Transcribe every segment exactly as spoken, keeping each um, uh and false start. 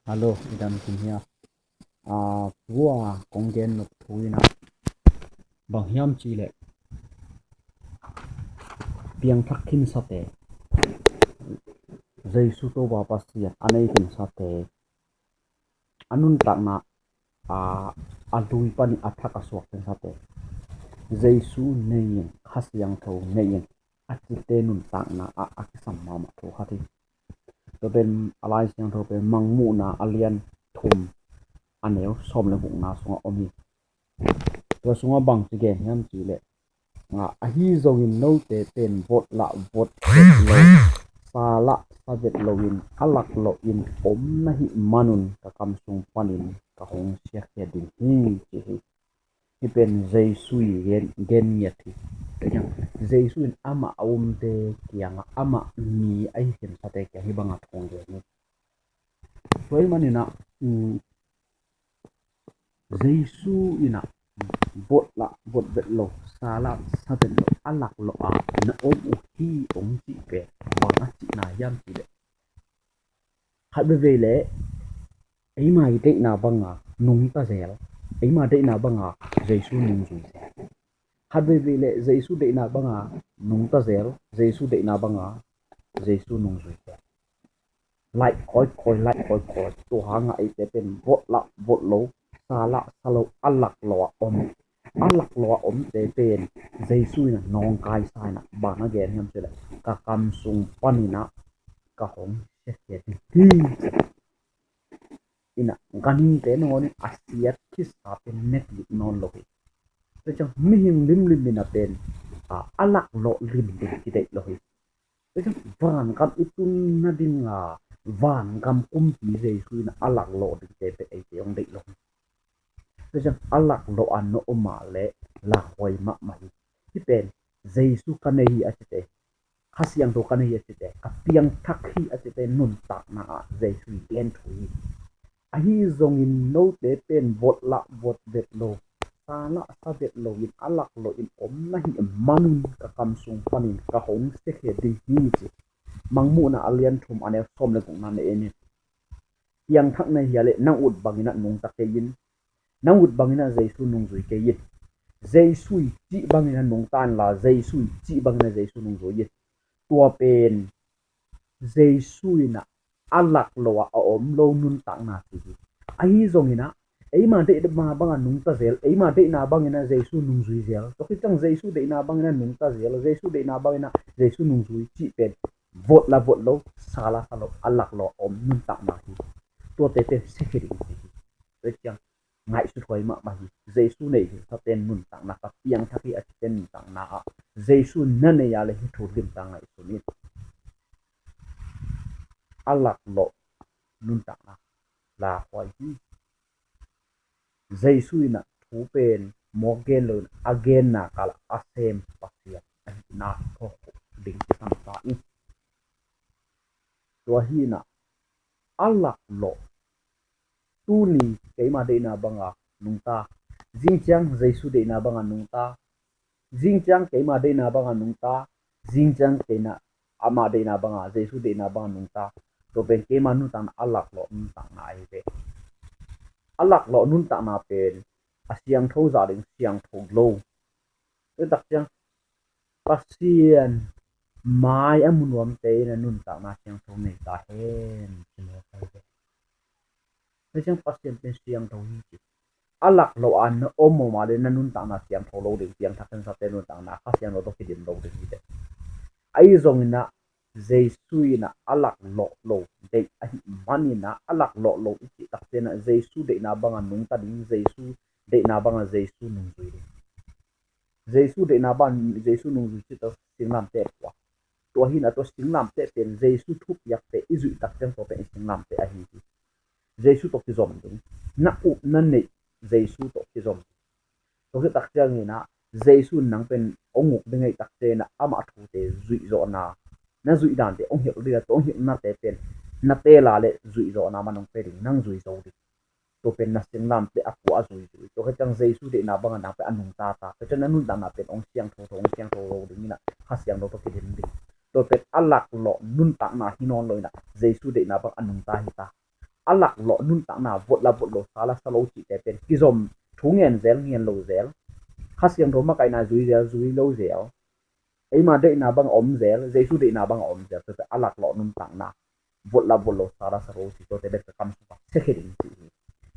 Hello, i dam kim hia? A, tua kong gen nop thu in a, bang hiam cih leh, piangthak khinsate, Jesu Topa Pasian a nei khinsate, a nuntakna a, a lui panin a thak a suak khinsate, Jesu nei in, Kha Siangtho nei in, a cite nuntakna ah a kisam mahmah thu khat hi. Tua pen a Lai Siangtho pen Mangmuhna a lian thum, a neu sawm le gukna sungah om hi. Tua sungah bang ci gen hiam cih leh, a, ahi zongin note pen vot lah vot vet lo, sa lah sa vet loin a laklawh in om na hih manun ka kam sung panin ka hong siakhia ding hi, ci hi. Hih pen Jesu i gen, gen ngiat hi. Jesu in amah a umte kiangah, amah mi ahi khinsate kiang hih bangah thu hong gen hi. Tua ahih manin a, um, Jesu in a, vot lah vot vet lo, sa lah sa vet lo, a laklawh ah na om uh hi, hong cih pen bang a cihna hiam cih leh, khat veivei leh eima i deihna banga nungta zel, eima deihna banga Jesu nungzui zel. Khat veivei leh Jesu deihna banga nungta zel, Jesu deihna banga Jesu nungzui zel. Laih kawikawi, laih kawikawi. Tua hangah eite pen vot lah vot lo, sa lah sa lo, a laklawh ah om, a laklawh ah omte pen Jesu in a nawngkaisa in a, bang na gen hiam cih leh, ka kam sung panin a ka hong siakhia ding hi. In a, ganhingte nangawn in a siat khitsa pen ne kik nawn lo hi. Tua ciang mihing limlim in a pen, a, a laklawh lim ding kideih lo hi. Tua ciang vangam i tun nadinga vangam kumpi Jesu in a laklawh dingte pen eite hong deih lo hi. Tua ciang a laklawh ah na om a leh lauhuai mahmah hi. Hih pen Jesu ka nei hi a cite, Kha Siangtho ka nei hi a cite, ka piangthak hi a cite nuntakna ah Jesu i gen thu hi. Ahi zongin note pen vot lah vot vet lo, sa lah sa vet loin a laklawh in om na hih manun ka kam sung panin ka hong siakhia ding hi, ci. Mangmuhna a lian thum, a neu sawm le gukna na en in. Piangthak na hia leh nang ut bangin a nungta kei in. Nang ut bangin a Jesu nungzui kei in. Jesu i cih bangin a nungta inla, Jesu i cih bangin a Jesu nungzui in. Tua pen Jesu in a, a laklawh ah a om lo nuntakna ci hi. Ahi zongin a, eima deihna banga nungta zel, eima deihna bangin a Jesu nungzui zel. Tua khit ciang Jesu deihna bangin a nungta zel, Jesu deihna bangin a Jesu nungzui cih pen vot lah vot lo, sa lah sa lo, a laklawh ah om nuntakna hi. Tuate pen siakhia ding ci hi. Tua ciang ngaihsut huai mahmah hi. Jesu nei hi, tua pen nuntakna, ka piangthak hi a cite nuntakna ah Jesu na nei a leh hih thu limtak ngaihsun in. A laklawh nuntakna lauhuai hi. Jesu in a thu pen mawk gen loin a genna kal a sem Pasian ahihna phawk ding kisam ta in. Tua hi in a, a laklawh, tuni keima deihna banga nungta, zing ciang Jesu deihna banga nungta, zing ciang keima deihna banga nungta, zing ciang keima, amah deihna banga, Jesu deihna banga nungta. Tua pen keima nuntakna a laklawh nuntakna ahi ve. A laklawh nuntakna pen a siangtho zah ding siangtho lo. Tua tak ciang Pasian mai a mu nuamte in a nuntakna siangtho nei ta hen, ci mawk ahi ve. Tua ciang Pasian pen siangtho hi ci. A laklawh ah na om om a leh na nuntakna siangtho lo ding, piangthak khinsate nuntakna, Kha Siangtho tawh kidim lo ding hi teh. Ahi zongin a, Jesu in a, a laklawh lo deih ahih manin a, a laklawh lo i cih tak ciangin a Jesu deihna banga nungta ding, Jesu deihna banga Jesu nungzui ding. Jesu deihna banga Jesu nungzui cih tak singlamteh pua. Tua hi in a, tua singlamteh pen Jesu thupiakte i zuih tak ciang tua pen i singlamteh ahi hi. Jesu tawh kizom ding. Na up na neih Jesu tawh kizom ding. Tua khit tak ciangin a, Jesu in nang pen hong uk ding ahih tak ciangin a, amah thute zuihzawhna, na zuih dante hong hilh ding a, tua hong hilhnate pen na teel a leh zuihzawhna man hong pia ding, nang zui zo ding. Tua pen na singlamteh a pua a zuizui. Tua khit ciang Jesu deihna banga nang pen a nungta ta. Tua ciang na nuntakna pen hong siangtho, hong siangtho lo ding in a, Kha Siangtho tawh kidim ding. Tua pen a laklawh nuntakna hi nawn lo in a, Jesu deihna banga nungta hi ta. a laklawh nuntakna, vot la vot lo, sa la sa lo cihte pen kizom, thu ngen zel ngen lo zel, Kha Siangtho makaihna zui zel zui lo zel, eima deihna bang om zel, Jesu deihna bang om zel, tua pen a laklawh nuntakna, vot la vot lo, sa la sa lo cih tuate bek ka kam sungah sia khe ding cih hi.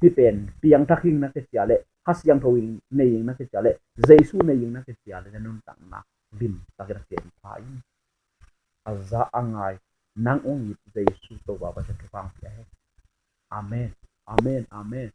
Hih pen piangthak hing na kisia le, Kha Siangtho hing nei hing na kisia le, Jesu nei hing na kisia le, na nuntakna lim takin a kian pha in. A za a ngai, nang ong it Jesu Topa Pasian thupha pia hen. Amen. Amen. Amen.